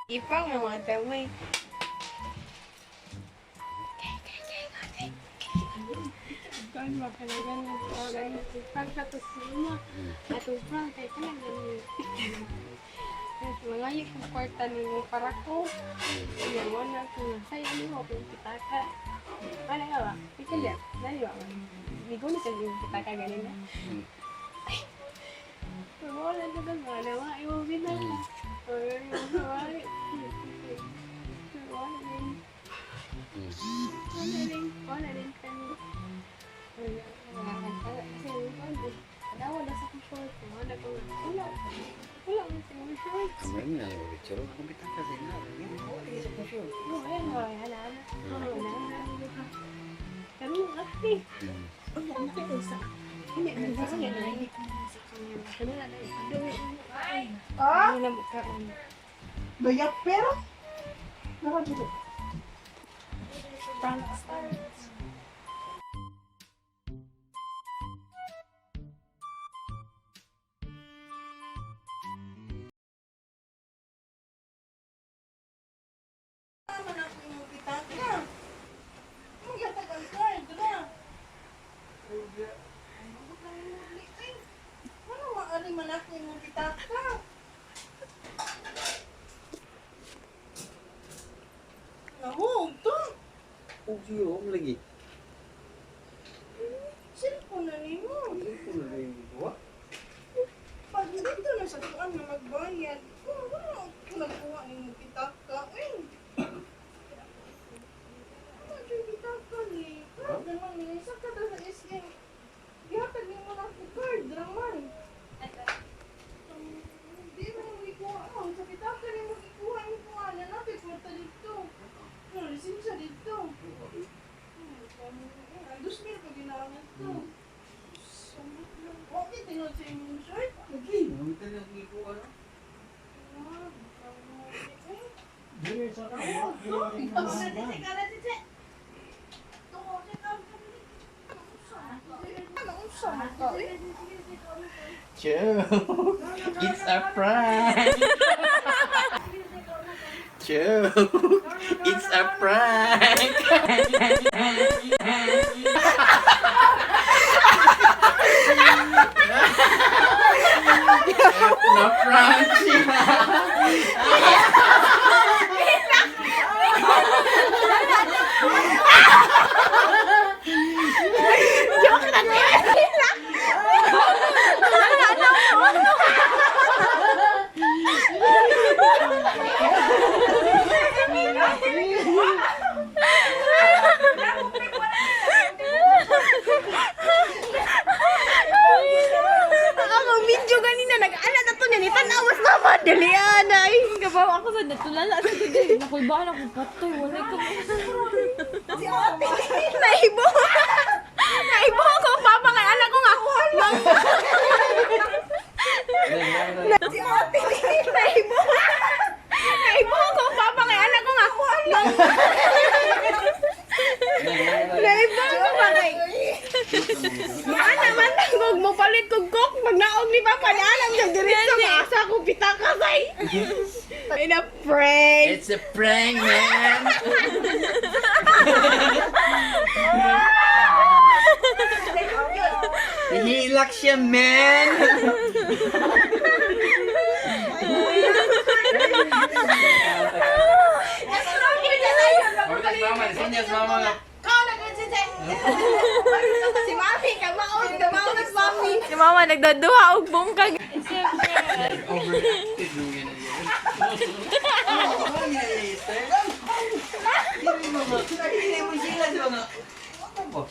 Ipang mga tamay. Kan makalagan ng tawagan ipang sa tusuma. Atong prank kay kanang ganun. Mga yung kwarta ni mo para ko. Iya mo na kung saya ni mo kung pitaka. Wala ka ba? Ikaw dali ba? Migo ni sa yung pitaka ganin na. Pero wala na ba wala wa iwo binala. Wala wala din. Wala din. Wala din kami. Wala wala kasi wala sa akong short. Wala ko. Wala. Wala ko sa akong short. Kamera na yung picture. Kung bitaka sa ina. Wala sa akong short. Wala wala wala. Wala wala. Pero ate. Hindi na sa na. Ano na na. Ah? Ano na karon. Bayat pero? Nakadito. Prank starts. Naman ako yung pitaka. Maglatag ang card na. Ano maari man ako yung pitaka? Nahog to. Okay, om lagi. Cellphone na nimo. Ano na yung buwa? Pag dito na sa tuan na magbayad, oh, wala ako nagkuha ni pitaka. Eh. Wala siya pitaka ni. Card naman ni. Isa ka daw sa SM. Gihatag ni mo na ako card naman. Hindi mo nang ikuha. Oh, sa pitaka ni mo ikuha ni kuha na natin kwarta dito. No, lisensya dito. Ang 2,000 pa ginamit to. Okay, tinod sa imong shirt. Lagi. Mamita na akong ikuha. Joke! It's a prank! Joke! It's a prank! Na prank siya! Ako video ganina nag-ala na to niya ni tan-awas na ba dali ana ay Kabaw ako sa natulala sa gud. Nakoy ba na ko patay wala ka. Si ate naibo. Naibo ko papa kay anak ko nga. Si ate naibo. Naibo ko papa kay anak ko nga. Naibo ko pa kay. Maana man tangog mo palit kog cook magnaog ni papa ni alam siya diretso nga asa ko pitaka say. In a prank. It's a prank, man! Hihilak siya, man! Mamitas mama, sinyas mama nga. Si mami, kamaon, kamaon si mami. Si mama nagdaduha og bungkag. Overacted nung yan. Hindi mo sila sa mga... Ano ba?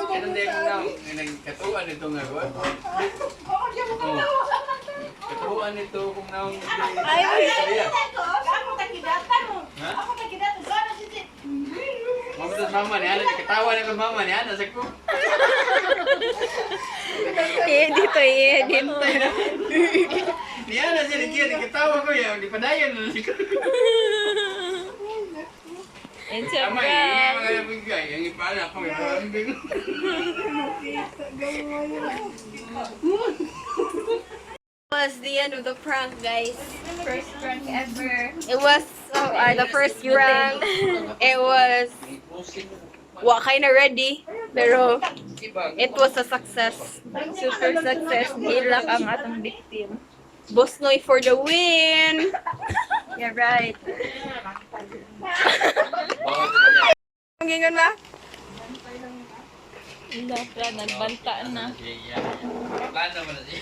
Ganun din ko na, katuan nito nga ba? Katuan nito kung naong... Ay, Ha? Mama tas mama ni Ana, katawa na ko mama ni Ana sa ko. I-edit to, i-edit. Ni Ana siya nagkiya, katawa ko ya, di padayon na ko. It's a Tama, prank. yung mga bigay, yung ipala ko, yung ambing. Was the end of the prank, guys. First prank ever. It was the first prank. It was wa kind of ready, pero it was a success. Super success. Hilak ang atong victim. Bosnoy for the win. Yeah, right. Ang gingon ba? Hilak ka, nagbanta na. Plano mo na siya.